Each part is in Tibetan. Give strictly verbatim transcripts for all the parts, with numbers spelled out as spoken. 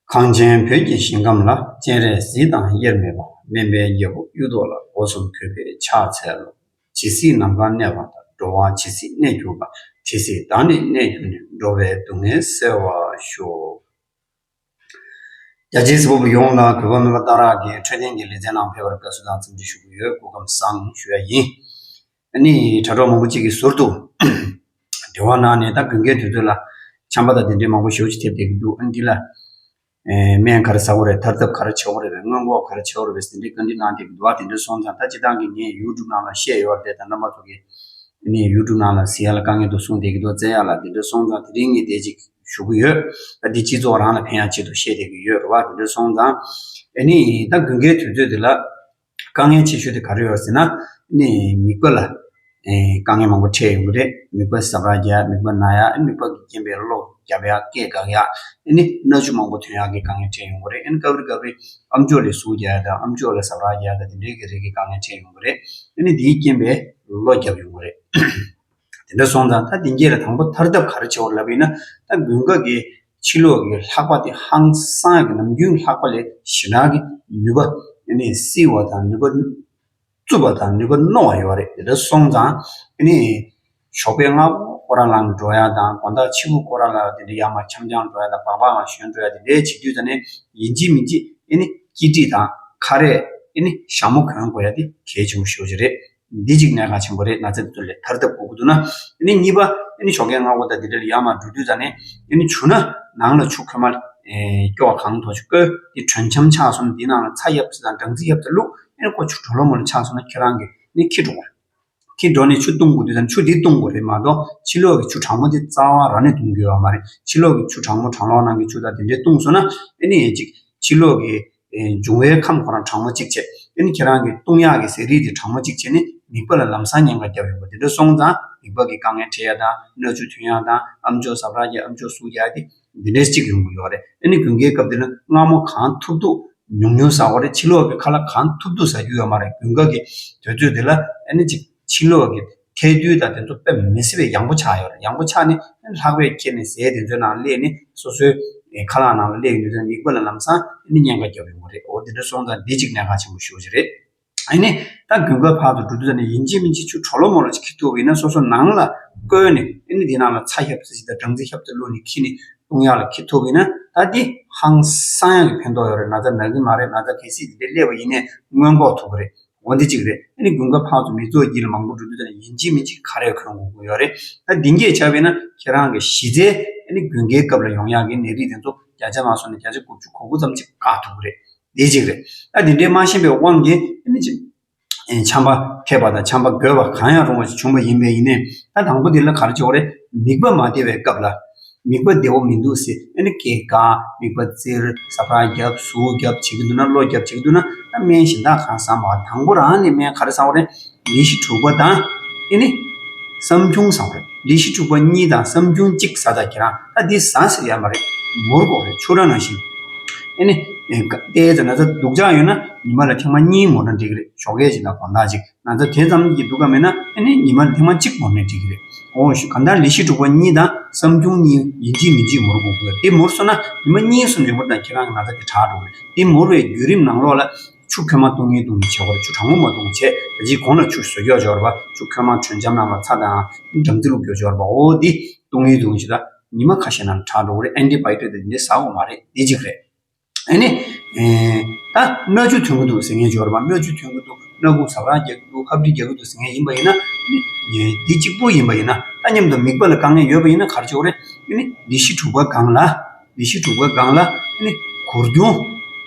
གངས་ཅན་བོད་ཀྱི་ཞིང་ཁམས་ལ། སྤྱན་རས་གཟིགས་དང་དབྱེར་མེད་པ། སྨན་པའི་རྒྱལ་པོ་གཡུ་ཐོག་ལ། སྒོ་གསུམ་གུས་པས་ཕྱག་འཚལ་ལོ། ཇི་སྲིད་ནམ་མཁའ་གནས་པ་དང་། འགྲོ་བ་ཇི་སྲིད་གནས་གྱུར་པ། དེ་སྲིད་བདག་ནི་གནས་གྱུར་ནས། འགྲོ་བའི་སྡུག་བསྔལ་སེལ་བར་ཤོག། རྒྱ་ཆེའི་གཟིགས་པ་པོ་ཡོངས་ལ་གུས་པ་སྨན་པ་སྟག་ར་གིས་འཕྲོད་བསྟེན་གྱི་ལེ་ཚན་ནང་ཕེབས་པར་དགའ་བསུ་དང་འཚམས་འདྲི་ཞུ་གི་ཡོད། སྐུ་ཁམས་བཟང་ཞུ་ཡ་ཡིན། ཨ་ནི་དྲ་གྲོགས་མང་པོ་གཅིག་གིས་ཟུར་དུ་འབྲེལ་བ་གནང་ནས། ད་དགུན་ཁའི་དུས་ཚོད་ལ་ཆམ་པ་དང་དེ་འདྲའི་མང་པོ་ཞེ་པོ་ཅིག་ཐེབས་བསྡད་ཀྱི་འདུག་ཨ་ནི་འདི་ལ་ཨེ་སྨན་ག་རེ་ཟ་དགོས་རེད། ཐར་ཐབས་ག་རེ་བྱེད་དགོས་རེད། སྔོན་འགོག་ག་རེ་བྱེད་དགོས་རེད་པས། དེ་འདྲའི་བཀའ་འདྲི་གནང་བསྡད་ཀྱི་འདུག་ཨ་དེ་འདྲ་སོང་ཙང་། ད་སྤྱིར་བཏང་གི་ངས་ཡུ་ཊུབ་ནང་ལ་བཤད་ཡོད་རེད། ད་རྣམ་པ་ཚོ་གིས་ཨ་ནི་ཡུ་ཊུབ་ནང་ལ་གཟིགས་ཡ་ལ་དཀའ་ངལ་འདུག་གསུངས་བསྡད་ཀྱི་འདུག་བཙལ་ཡ་ལ། དེ་འདྲ་སོང་ཙང་དེ་རིང་ངས་དེ་ཅིག་ཞུ་གི་ཡོད། ད་འདི་སྤྱི་ཚོགས་རང་ལ་ཕན་ཡག་ཆེད་དུ་བཤད་བསྡད་ཀྱི་ཡོད་རེད་བ། དེ་འདྲ་སོང་ཙང་ཨ་ནི་ད་དགུན་ཁའི་དུས་ཚོད་འདི་ལ་དཀའ་ངལ་ཆེ་ཤོས་དེ་ག་རེ་ཡོད་ཟེར་ན། ཨ་ནི་མིད་པ་ལ་ཨེ་དཀའ་ངལ་མང་པོ་འཕྲད་ཡོང་གི་རེད། མིད་པ་ཟ་འཕྲུག་རྒྱག་ཡ། མིད་པ་ན་ཡ། ཨ་ནི་མིད་པ་གི་རྐྱེན་པས་གློ་རྒྱབ་ཡ། སྐད་འགག་ཡ། ཨ་ནི་སྣ་ཆུ་མང་པོ་ཐོན་ཡག་གི་དཀའ་ངལ་འཕྲད་ཡོང་གི་རེད། ཨ་ནི་སྐབས་རེ་སྐབས་རེ་ཨམ་ཅོག་ལ་ཟུག་རྒྱག་ཡ་དང་། ཨམ་ཅོག་ལ་ཟ་འཕྲུག་རྒྱག་ཡ་དང་། དེ་འདྲའི་གི་རིགས་ཀྱི་དཀའ་ངལ་འཕྲད་ཡོང་གི་རེད། ཨ་ནི་དེའི་རྐྱེན་པས་གློ་རྒྱབ་ཡོང་གི་རེད། དེ་འདྲ་སོང་ཙང་ད་དེ་རྗེས་ལ་དང་པོ་ཐར་ཐབས་ག་རེ་བྱེད་དགོས་ལབ་པ་ཡིན་ན། ད་དགུན་ཁ་གི་ཕྱི་ལོགས་ཀྱི་ལྷགས་པ་དེ་ཧང་སང་གི་ནམ་རྒྱུན་ལྷགས་པ་ལས་ཞེ་དྲག་གི་ནུས་པ་ཨ་ནི་བསིལ་བ་དང་། ནུས་པ་རྩུབ་པ་དང་ནུས་པ་རྣོ་བ་ཡོད་རེད། དེ་འདྲ་སོང་ཙང་ཨ་ནི་ཞོགས་པའི་སྔ་པོ་སྐོར་ར་ལངས་འགྲོ་ཡ་དང་། དགོང་དག་ཕྱི་པོ་སྐོར་ར་ལ་དེ་འདྲ་ཡར་མར་འཆམ་འཆམ་འགྲོ་ཡ་དང་། སྦག་སྦག་ལ་ཞོན་འགྲོ་ཡ་དེ་འདྲའི་བྱེད་དུས་ཙ་ནས་ཡིན་གཅིག་མིན་གཅིག་ཨ་ནི་སྐྱིལ་ཀྲུང་དང་ཁ་རས། ཨ་ནི་ཞྭ་མོ་གོན་དགོས་ཡ་དེ་གལ་ཆེན་པོ་ཞེ་པོ་ཅིག་རེད། འདི་གཅིག་གནད་འགག་ཆེན་པོ་རེད། ན་ཚ་འདི་ཚོ་ལས་ཐར་ཐབས་དགོས་ཀྱི་འདུག་ན། ཨ་ནི་གཉིས་པ་ཨ་ནི་ཞོགས་ཀའི་སྔ་པོ་དང་དེ་འདྲ་ལ་ཡར་མར་འགྲོ་དུས་ཙ་ནས་ཨ་ནི་ཆུ་སྣ་ནང་ལ་ཆུ་ཁོལ་མ་ཨེ་སྐྱོ་བ་གང་ཐོག་ཅིག་བསྐོལ་ཏེ་དྲོད་འཇམ་ཆགས་སོང་ན། འདི་ནང་ལ་ཚྭ་ཡབ་ཙམ་དང་སྦྲང་རྩི་ཡབ་ཙམ་བླུགས། ཨ་ནི་ཁོ་ཆུ་དྲོ་ལོ་མོ་ལ་ཆགས་སོང་ན་ཁྱེད་རང་གིས་ཨ་ནི་འཁྱེར་འགྲོ་དགོས་རེད། འཁྱེར་འགྲོ་ནས་ཆུ་བཏུང་དགོས་དུས་ཙ་ན་ཆུ་འདི་བཏུང་དགོས་རེད་མ་གཏོགས་ཕྱི་ལོགས་ཀྱི་ཆུ་གྲང་མོ་དེ་རྩ་བ་རང་ནས་བཏུང་རྒྱུ་ཡོད་མ་རེད། ཕྱི་ལོགས་ཀྱི་ཆུ་གྲང་མོ་གྲང་ལོག་ནང་གི་ཆུ་དང་དེ་འདྲས་བཏུང་སོང་ན། ཨ་ནི་ཡང་ཅིག་ཕྱི་ལོགས་ཀྱི་ཨེ་འབྱུང་བའི་ཁམས་ཁོ་རང་གྲང་མོ་གཅིག་བྱས། ཨ་ནི་ཁྱེད་རང་གི་བཏུང་ཡག་གི་ཟས་རིགས་དེ་གྲང་མོ་གཅིག་བྱས་ནས་མིད་པ་ལ་ལམ་སང་ཉེན་ཁ་བརྒྱབ་ཡོང་གི། དེ་འདྲ་སོང་ཙང་མིད་པ་གི་དཀའ་ངལ་འཕྲད་ཡ་དང་། སྣ་ཆུ་ཐོན་ཡ་དང་། ཨམ་ཅོག་ཟ་འཕྲུག་རྒྱག་ཡ། ཨམ་ཅོག་ཟུག་རྒྱག་ཡ་དེ་འདི་འདྲས་གཅིག་ཡོང་གི་ཡོད་རེད། ཨ་ནི་དགུན་ཁའི་སྐབས་དེ་ལ་མངར་མོ་གང་ཐུབ་ཐུབ་ཉུང་ཉུང་ཟ་དགོས་རེད། ཕྱི་ལོགས་ཀྱི་ཁ་ལག་གང་ཐུབ་ཐུབ་ཟ་རྒྱུ་ཡོད་མ་རེད། དགུན་ཁ་གི་དུས་ཚོད་དེ་ལ་ཨ་ནི་ཅིག་ཕྱི་ལོགས་ཀྱི་ཐལ་རྡུལ་དང་དེ་ཚོ་དཔེ་མི་སྲིད་པའི་ཡང་པོ་ཆགས་ཡོད་རེད། ཡང་པོ་ཆགས་ནས་ལྷགས་པས་ཁྱེར་ནས་ཟས་དེ་ཚོའི་ནང་སླེབས་ནས་སོ་སོའི་ཁ་ལག་ནང་ལ་སླེབས་ཡོང་དུས་མིད་པ་ལ་ལམ་སང་ཨ་ནི་ཉེན་ཁ་བརྒྱབ་ཡོང་གི་རེད། འོ་དེ་འདྲ་སོང་ཙང་འདི་གཅིག་གནད་འགག་ཆེན་པོ་ཞེ་པོ་ཅིག་རེད། ཨ་ནི་ད་དགུན་ཁ་བར་དུ་འགྲོ་དུས་ཙ་ནས་ཡིན་གཅིག་མིན་གཅིག་ཆུ་དྲོ་ལོ་མོ་ལ་ཅིག་འཁྱེར་ཐུབ་པ་ཡིན་ན། སོ་སོ་ནང་ལ་བསྐོལ་ནས་ཨ་ནི་འདི་ནང་ལ་ཚྭ་ཞབས་ཙམ་ཞིག་དང་སྦྲང་རྩི་ཞབས་ཙམ་བླུགས་ནས་འཁྱེར་ནས་བཏུང་ཡག་ལ་འཁྱེར་ཐུབ་པ་ཡིན་ན། ད་འདི་ཧང་སང་ཡག་གི་ཕན་ཐོགས་ཡོད་རེད། ན་ཚ་ན་གི་མ་རེད། ན་ཚ་གལ་སྲིད་འདི་འདྲ་སླེབས་པ་ཡིན་ནའི་སྔོན་འགོག་ཐུབ་ཀྱི་རེད། འོ་འདི་གཅིག་རེད། ཨ་ནི་དགུན་ཁ་བར་དུ་མི་ཚོགས་དཀྱིལ་ལ་མང་པོ་འགྲོ་དུས་ཙ་ནས་ཡིན་གཅིག་མིན་གཅིག་ཁ་རས་གོན་དགོས་ཀྱི་ཡོད་རེད། ད་འདི་འདྲས་བྱས་པ་ཡིན་ན་ཁྱེད་རང་གི་གཞི་རྩའི་ཨ་ནི་དགུན་ཁའི་སྐབས་ལ་ཡོང་ཡག་གི་ནད་རིགས་དེ་ཚོ་བརྒྱ་ཆ་མ་སོང་ན་བརྒྱ་ཆ་དགུ་བཅུ་གོ་དགུ་ཙམ་ཅིག་བཀག་ཐུབ་ཀྱི་རེད། འདི་གཅིག་རེད། ད་འདི་འདྲའི་མ་ཤེས་པའི་དབང་གིས་ཨ་ནི་ཅིག་ཆམ་པ་ཐེབས་པ་དང་ཆམ་པ་འགོས་པ་གང་ཡང་རུང་བ་ཞིག་བྱུང་བ་ཡིན་པས་ཡིན་ནའི། ད་དང་པོ་འདི་ལ་ག་རེ་བྱེད་དགོས་རེད། མིད་པ་མ་བདེ་བའི་སྐབས་ལ། མིད་པ་བདེ་པོ་མི་འདུག་ཟེར་ཨ་ནི་སྐད་འགག་མིད་པ་བཙིར། ཟ་འཕྲུག་རྒྱབ། ཟུག་རྒྱབ་བྱེད་ཀྱི་འདུག་ན། གློ་རྒྱབ་བྱེད་ཀྱི་འདུག་ན། ད་སྨན་གཞན་དག་གང་ཟ་མ། དང་པོ་རང་ནས་སྨན་ག་རེ་ཟ་དགོས་རེད། ལི་ཤི་དྲུག་པ་དང་ཨ་ནི་བསམ་ཁྱུང་ཟ་དགོས་རེད། ལི་ཤི་དྲུག་པ་གཉིས་དང་བསམ་ཁྱུང་གཅིག་ཟ་དང་། ཁྱེད་རང་ད་འདི་ཟ་ཟེར་ཡ་མ་རེད། མུར་དགོས་རེད། ཆུ་ར་ནང་བཞིན། ཨ་ནི་ཨེ་ཀ་ཏའི་ཙ་ན་ཚ་སྡུག་ཅག་ཡོད་ན་ཉི་མ་ལ་ཐེངས་མ་གཉིས་མུར་ན་འགྲིག་གི་རེད། ཞོགས་ཀས་ཅིག་དང་དགོང་དག་ཅིག། ན་ཚ་དེ་ཙམ་གྱི་སྡུག་ག་མེད་ན་ཨ་ནི་ཉི་མ་ལ་ཐེངས་མ་གཅིག་མུར་ནས་འགྲིག་གི་རེད། འོ་ཞུ་གང་ལྟར་ལི་ཤི་དྲུག་པ་གཉིས་དང་བསམ་ཁྱུང་གཉིས་ཡིན་གཅིག་མིན་གཅིག་མུར་དགོས་ཀྱི་ཡོད། དེ་མུར་སོང་ན་ཉི་མ་གཉིས་གསུམ་རིང་པོ་དང་ཁྱེད་རང་གི་ན་ཚ་དེ་དྲག་འགྲོ་གི་རེད། དེ་མུར་བའི་བརྒྱུད་རིམ་ནང་ལོགས་ལ་ཆུ་ཁོལ་མ་བཏུང་གིན་བཏུང་གིན་བྱེད་དགོས་རེད། ཆུ་གྲང་མོ་མ་བཏུང་བྱས། ད་ཅིག་གོང་ལ་ཆུ་བཟོ་རྒྱུ་ཡོད་རེད་པ། ཆུ་ཁོལ་མ་དྲོད་འཇམ་ནང་ལ་ཚྭ་དང་སྦྲང་རྩི་བླུགས་རྒྱུ་ཡོད་རེད་པ། འོ་དེ་བཏུང་གིན་བཏུང་གིན་བྱེད། ད་ཉི་མ་ཁ་ཤས་ནང་དྲག་འགྲོ་གི་རེད། ཨན་ཊི་བྷའི་ཊིག་དེ་འདྲ་ཟ་དགོས་མ་རེད། དེ་གཅིག་རེད། ཨ་ནི། ཨེ། ད་སྣ་ཆུ་ཐོན་གྱི་འདུག་ཟེར་མཁན་ཡོད་རེད་པ། སྣ་ཆུ་ཐོན་གྱི་འདུག་སྣ་ཁུག་ཟ་འཕྲུག་རྒྱག་གི་འདུག་ཧབ་སྦྲིད་རྒྱག་གི་འདུག་ཟེར་མཁན་ཡིན་པ་ཡིན་ན། ཨ་ནི། འདི་གཅིག་པུ་ཡིན་པ་ཡིན་ན། ད་མཉམ་དུ་མིད་པ་ལ་དཀའ་ངལ་ཡོད་པ་ཡིན་ན་ག་རེ་བྱེད་དགོས་རེད། ཨ་ནི་ལི་ཤི་དྲུག་པ་སྒང་ལ། ལི་ཤི་དྲུག་པ་སྒང་ལ་ཨ་ནི་གོར་ཁྱུང་།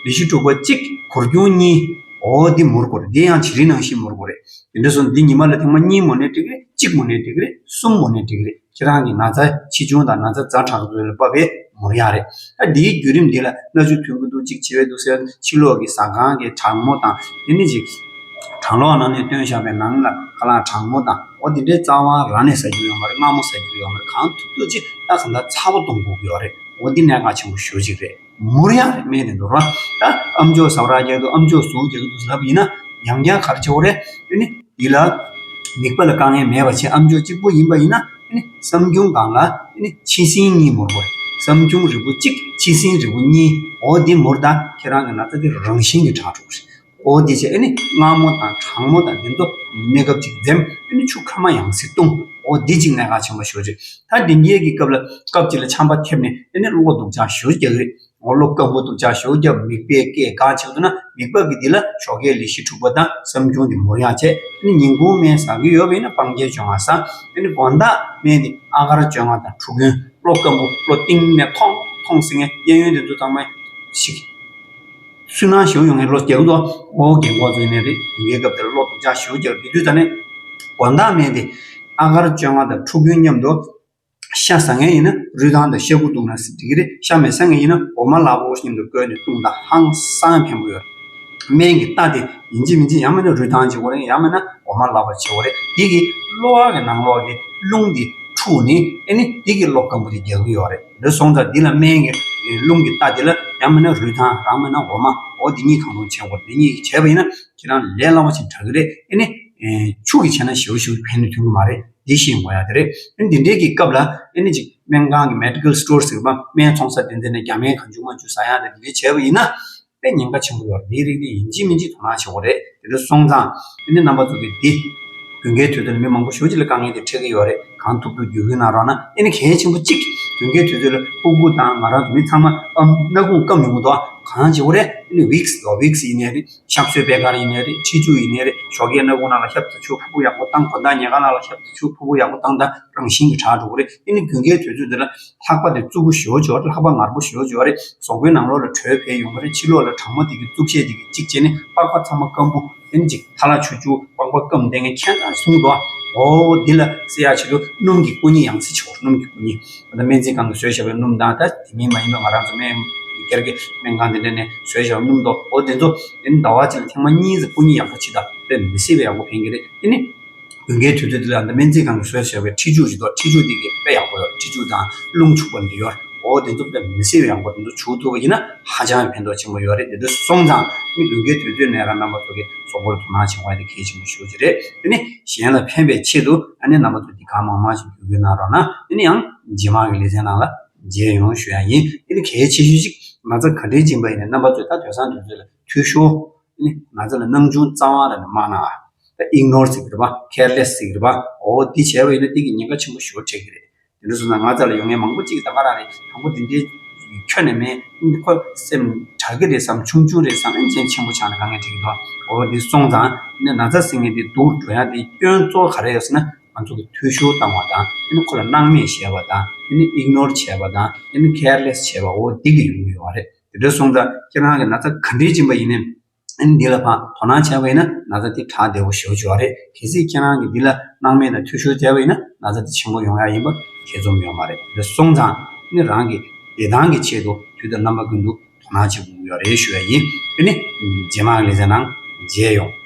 ལི་ཤི་དྲུག་པ་གཅིག་གོར་ཁྱུང་གཉིས། འོ་འདི་མུར་དགོས་རེད། འདི་ཡང་བྱི་རིལ་ནང་བཞིན་མུར་དགོས་རེད། དེ་འདྲ་སོང་ན་འདི་ཉི་མ་ལ་ཐེངས་མ་གཉིས་མུར་ནའི་འགྲིག་གི་རེད། གཅིག་མུར་ནའི་འགྲིག་གི་རེད། གསུམ་མུར་ནའི་འགྲིག་གི་རེད། ཁྱེད་རང་གི་ན་ཚ་ཆེ་ཆུང་དང་ན་ཚ་ཛ་དྲག་ཚོད་ལ་བབས་པའི་མུར་ཡག་རེད། ད་འདིའི་བརྒྱུད་རིམ་འདི་ལ་སྣ་ཆུ་ཐོན་གྱི་འདུག་གཅིག་བྱི་བ་འདུག་ཟེར། ཕྱི་ལོགས་ཀྱི་ཟ་ཁང་གི་གྲང་མོ་དང་། དེ་ནས་ཅིག་གྲང་གློག་ནང་ནས་བཏོན་བཞག་པའི་ནང་ལ་ཁ་ལག་གྲང་མོ་དང་། འོ་དེ་འདྲའི་རྩ་བ་རང་ནས་ཟ་རྒྱུ་ཡོད་མ་རེད། མངར་མོ་ཟ་རྒྱུ་ཡོད་མ་རེད། གང་ཐུབ་ཐུབ་ཅིག་ད་གང་ལྟར་ཚ་པོ་གཏོང་དགོས་ཀྱི་ཡོད་རེད། འོ་འདི་གནད་འགག་ཆེན་པོ་ཞེ་པོ་ཅིག་རེད། མུར་ཡག་རེད། སྨན་དེ་འདུག་ར། ད་ཨམ་ཅོག་ཟ་འཕྲུག་རྒྱག་གི་འདུག་ཨམ་ཅོག་ཟུག་རྒྱག་གི་འདུག་ལབ་ཡིན་ན། ཡང་བསྐྱར་ག་རེ་བྱེད་དགོས་རེད། ཨ་ནི་འདི་ལ་མིད་པ་ལ་དཀའ་ངལ་མེད་པ་བྱས། ཨམ་ཅོག་གཅིག་པོ་ཡིན་པ་ཡིན་ན། ཨ་ནི་བསམ་ཁྱུང་སྒང་ལ་ཨ་ནི་ཕྱི་སྲིན་གཉིས་མུར་དགོས་རེད། བསམ་ཁྱུང་རིལ་བུ་གཅིག་ ཕྱི་སྲིན་རིལ་བུ་གཉིས། འོ་འདི་མུར་དང་ཁྱེད་རང་གི་ན་ཚ་དེ་རང་བཞིན་གྱིས་དྲག་འགྲོ་གི་རེད། འོ་འདི་བྱས་ཨ་ནི་མངར་མོ་དང་གྲང་མོ་དང་འདི་ཚོ་གནས་སྐབས་ཅིག་འཛེམ། ཨ་ནི་ཆུ་ཁ་མ་ཡང་སེ་བཏུང་། འོ་འདི་གཅིག་གནད་འགག་ཆེན་པོ་ཞེ་པོ་ཅིག་ད་འདི་འདྲའི་གི་སྐབས་ལ་སྐབས་གཅིག་ལ་ཆམ་པ་ཐེབས་ནས་ཨ་ནི་གློ་སྡུག་ཅག་ཞེ་པོ་རྒྱག་གི་རེད། འོ་གློ་སྐམ་པོ་སྡུག་ཅག་ཞེ་པོ་རྒྱབ། མིད་པས་བཀས་དཀའ་ཆེ་འདུག་ན་མིད་པ་གི་འདི་ལ་ཞོགས་ཀས་ལི་ཤི་འཁྲུག་པ་དང་བསམ་རྒྱུང་འདི་མུར་ཡང་བྱས། ཨ་ནི་ཉིན་གུང་སྨན་ཟ་གི་ཡོད་པ་ཡིན་ན་སྤང་རྒྱན་བཅོ་ལྔ་ཟ། ཨ་ནི་དགོང་དག་སྨན་འདི་ཨ་གར་བཅོ་ལྔ་དང་ཁྲུ་གུན། གློ་སྐམ་པོ་གློ་གཏིང་ནས་ཐོང་ཐོང་ཟེར་མཁན་གཡས་གཡོན་འདི་ཚོ་ཚང་མ་ཞིག་སུན་སྣང་ཞེ་པོ་ཡོང་མཁན་གློ་རྒྱག་གི་འདུག་འོ་རྒན་གོག་ཚོ་ཡིན་ནའི་རེད། དུས་འགོའི་སྐབས་དེར་གློ་སྡུག་ཅག་ཞེ་པོ་རྒྱག་དེ་དུས་ད་ནི་དགོང་དག་སྨན་དེ་ཨ་གར་བཅོ་ལྔ་དང་ཁྲུ་གུན་མཉམ་དུ་ཤ་ཟ་མཁན་ཡིན་ན་རུས་ཐང་དང་ཤ་ཁུ་བཏུང་ན་འགྲིག་གི་རེད། ཤ་མི་ཟ་མཁན་ཡིན་ན་འོ་མ་ལག་པ་མཉམ་དུ་བསྐོལ་ནས་བཏུང་དང་། ཧང་སང་ཕན་པོ་ཡོད། སྨན་གྱི་རྟ་དེ་ཡིན་གཅིག་མིན་གཅིག་ཡང་མིན་ན་རུས་ཐང་བྱེད་དགོས་རེད། ཡང་མིན་ན་འོ་མ་ལག་པ་བྱེད་དགོས་རེད། འདི་གི་གློ་བ་གི་ནང་ལོགས་ཀྱི་རླུང་འདི་འཁྲུགས་ནས་ཨ་ནི་འདི་གི་གློ་སྐམ་པོ་དེ་རྒྱག་གི་ཡོད་རེད། འདི་སོང་ཙང་འདི་ལ་སྨན་གྱི་རླུང་གི་རྟ་འདི་ལ་ཡང་མིན་ན་རུས་ཐང་། རང་མིན་ན་འོ་མ། འོ་འདི་གཉིས་གང་རུང་བྱེད་དགོས་རེད། འདི་གཉིས་བྱས་པ་ཡིན་ན་ཁྱེད་རང་ལས་སླ་བ་ཞིག་དྲག་གི་རེད། ཨ་ནི་ཆུ་གིས་བྱས་ན་ཞེ་པོ་ཞེ་པོ་ཕན་ནུས་ཐོན་གི་མ་རེད། འདི་ཤེས་དགོས་ཡ་དེ་རེད། ཨ་ནི་འདི་འདྲའི་གི་སྐབས་ལ་ཨ་ནི་ཅིག་སྨན་ཁང་གི་མེ་ཌི་ཀལ་སི་ཊོར་ཟེར་བ། སྨན་ཚོང་ས་དེ་འདྲ་ནས་རྒྱ་སྨན་གང་བྱུང་མང་བྱུང་ཟ་ཡ་དེ་འདི་འདྲ་བྱས་པ་ཡིན་ན་དཔེ་ཉེན་ཁ་ཆེན་པོ་ཡོད་རེད། འདིའི་རིགས་འདི་ཡིན་གཅིག་མིན་གཅིག་དོ་སྣང་བྱེད་དགོས་རེད། དེ་འདྲ་སོང་ཙང་ཨ་ནི་རྣམ་པ་ཚོ་གིས་འདི་དགུན་ཁའི་དུས་ཚོད་ལ་མི་མང་པོ་ཞེ་པོ་ཅིག་ལ་དཀའ་ངལ་དེ་འཕྲད་ཀྱི་ཡོད་རེད། གང་ཐུབ་ཐུབ་བརྒྱུད་སྐུལ་གནང་རོགས་གནང་། ཨ་ནི་གལ་ཆེན་པོ་གཅིག་དགུན་ཁའི་དུས་ཚོད་ལ་ཕྲུ་གུ་དང་ང་རང་ཚོ་མི་ཚང་མ་ཨམ་སྣ་ཁུང་སྐམ་ཡོང་གི་འདུག་གང་བྱེད་དགོས་རེད། ཨ་ནི་ཝིག་སི་དང་ཝིག་སི་ཡིན་ནའི་རེད། ཤབ་སོའི་པད་དཀར་ཡིན་ནའི་རེད། ཁྲི་ཆུ་ཡིན་ནའི་རེད། ཞོགས་ཀས་སྣ་ཁུང་ནང་ལ་ཤབ་ཏུ་ཆུ་ཕུ་ཕུ་ཡག་པོ་བཏང་། དགོང་དག་ཉལ་ཁང་ནང་ལ་ཤབ་ཏུ་ཆུ་ཕུ་ཕུ་ཡག་པོ་བཏང་དང་། རང་བཞིན་གྱིས་དྲག་འགྲོ་གི་རེད། ཨ་ནི་དགུན་ཁའི་དུས་ཚོད་འདི་ལ་ལྷགས་པ་དེ་རྩུབ་པོ་ཞེ་པོ་ཅིག་ཡོད་རེད། ལྷགས་པ་ངར་པོ་ཞེ་པོ་ཅིག་ཡོད་རེད། གཟུགས་པོའི་ནང་ལོགས་ལ་དྲོད་འཕེལ་ཡོང་གི་རེད། ཕྱི་ལོགས་ལ་གྲང་མོ་དེ་གི་རྩུབ་བཤད་དེ་གི་གཅིག་བྱས་ནས་པགས་པ་ཚང་མ་སྐམ་པོ། ཨ་ནི་ཅིག་ཐལ་ལ་ཆུ་ཆུ་པགས་པ་སྐམ་བསྡད་མཁན་ཁྱད་མཚར་གསུངས་འདུག་འོ་འདི་ལ་སེལ་ཡག་ཆེད་དུ་སྣུམ་གྱི་སྐུ་མཉེ་ཡང་སེ་བྱེད་དགོས། སྣུམ་གྱི་སྐུ་མཉེ། ད་སྨན་རྩིས་ཁང་གིས་བཟོས་བཞག་པའི་སྣུམ་དང་། ད་དེ་མིན་མ་ཡིན་པ་ང་རང་ཚོ་སྨན་སྒེར་གྱི་སྨན་ཁང་དེ་འདྲ་ནས་བཟོས་བཞག་པའི་སྣུམ་དང་། འོ་དེ་ཚོ་ཨ་ནི་ཟླ་བ་གཅིག་ལ་ཐེངས་མ་གཉིས་ཙམ་སྐུ་མཉེ་ཡག་པོ་བྱེད་དང་། དཔེ་མི་སྲིད་པའི་ཡག་པོ་ཕན་གྱི་རེད། ཨ་ནི་དགུན་ཁའི་དུས་ཚོད་འདི་ལ་ད་སྨན་རྩིས་ཁང་གིས་བཟོས་བཞག་པའི་ཁྲི་ཆུ་ཞིག་འདུག་ཁྲི་ཆུ་འདི་གི་དཔེ་ཡག་པོ་ཡོད། ཁྲི་ཆུ་དང་རླུང་ཕྱུག་པོ་འདི་ཡོད། འོ་དེ་ཚོ་དཔེ་མི་སྲིད་པའི་ཡག་པོ། དེ་ཚོ་བྱུག་ཐུབ་པ་ཡིན་ན་ཧ་ཅང་ཕན་ཐོགས་ཆེན་པོ་ཡོད་རེད། དེ་འདྲ་སོང་ཙང་ཨ་ནི་དགུན་ཁའི་དུས་ཚོད་ནས་རང་རྣམ་པ་ཚོ་གི་གཟུགས་པོར་དོ་སྣང་བྱེད་དགོས་དེ་གལ་ཆེན་པོ་ཞེ་པོ་ཅིག་རེད། དེ་ནི་གཞན་ལ་ཕན་པའི་ཆེད་དུ་ཨ་ནི་རྣམ་པ་ཚོ་འདི་གང་མང་མང་ཞིག་བརྒྱུད་སྐུལ་གནང་རོགས་གནང་། ཨ་ནི་ཡང་རྗེས་མ་གི་ལེ་ཚན་ནང་ལ་མཇལ་ཡོང་ཞུ་ཡ་ཡིན། ཨ་ནི་གལ་ཆེ་ཤོས་ཅིག་ན་ཚ་ག་འདྲའི་ཕྱིན་པ་ཡིན་ནའི་རྣམ་པ་ཚོས་ད་དུས་སང་དུས་ཚོད་ལ་འཐུས་ཤོར། ཨ་ནི་ན་ཚ་ལ་སྣང་ཆུང་རྩ་བ་ལ་ནས་མ་གནང་། ད་ཨིག་ནོར་ཟེར་གི་རེད་པ། ཁེར་ལེ་སི་ཟེར་གི་རེད་པ། འོ་འདི་བྱས་པ་ཡིན་ན་འདི་གི་ཉེན་ཁ་ཆེན་པོ་ཞེ་པོ་འཕྲད་ཀྱི་རེད། དེ་འདྲ་སོང་ཙང་ང་རྩ་ལ་ཡོང་མཁན་མང་པོ་ཅིག་ད་ག་རང་རེད། དང་པོ་འདི་འདྲའི་ཁྱོན་ནས་མེད། ཁོ་སེམས་དྲག་གི་རེད་བསམ། ཆུང་ཆུང་རེད་བསམ། ཨ་ནི་ཆེན་ཆེན་པོ་ཆགས་ནས་དཀའ་ངལ་འཕྲད་ཀྱི་འདུག་འོ་འདི་སོང་ཙང་ཨ་ནི་ན་ཚ་ཟེར་མཁན་འདི་སྡུག་འགྲོ་ཡ་འདི་སྐྱོན་གཙོ་བོ་ག་རེ་ཡོད་ཟེར་ན། ང་ཚོ་གི་འཐུས་ཤོར་བཏང་བ་དང་། ཨ་ནི་ཁོ་ལ་སྣང་མེད་བྱས་པ་དང་། ཨ་ནི་ཨིག་ནོར་བྱས་པ་དང་། ཨ་ནི་ཁེར་ལེ་སི་བྱས་པ། འོ་འདི་གི་ཡོང་གི་ཡོད་རེད། དེ་འདྲ་སོང་ཙང་ཁྱེད་རང་གི་ན་ཚ་ག་འདྲའི་ཕྱིན་པ་ཡིན་ནའི། ཨ་ནི་འདི་ལ་ཕར་དོ་སྣང་བྱས་པ་ཡིན་ན་ན་ཚ་དེ་དྲག་བདེ་པོ་ཞེ་པོ་ཅིག་ཡོད་རེད། གལ་སྲིད་ཁྱེད་རང་གིས་འདི་ལ་སྣང་མེད་དང་འཐུས་ཤོར་བྱས་པ་ཡིན་ན་ན་ཚ་དེ་ཆེན་པོ་ཡོང་ཡ་ཡིན་པ་ཐེ་ཚོམ་ཡོད་མ་རེད། དེ་སོང་ཙང་ཨ་ནི་རང་གི་བདེ་ཐང་གི་ཆེད་དུ་དུས་དང་རྣམ་པ་ཀུན་ཏུ་དོ་སྣང་བྱེད་དགོས་ཀྱི་ཡོད་རེད་ཞུ་ཡ་ཡིན། ཨ་ནི་རྗེས་མ་གི་ལེ་ཚན་ནང་མཇལ་ཡོང་།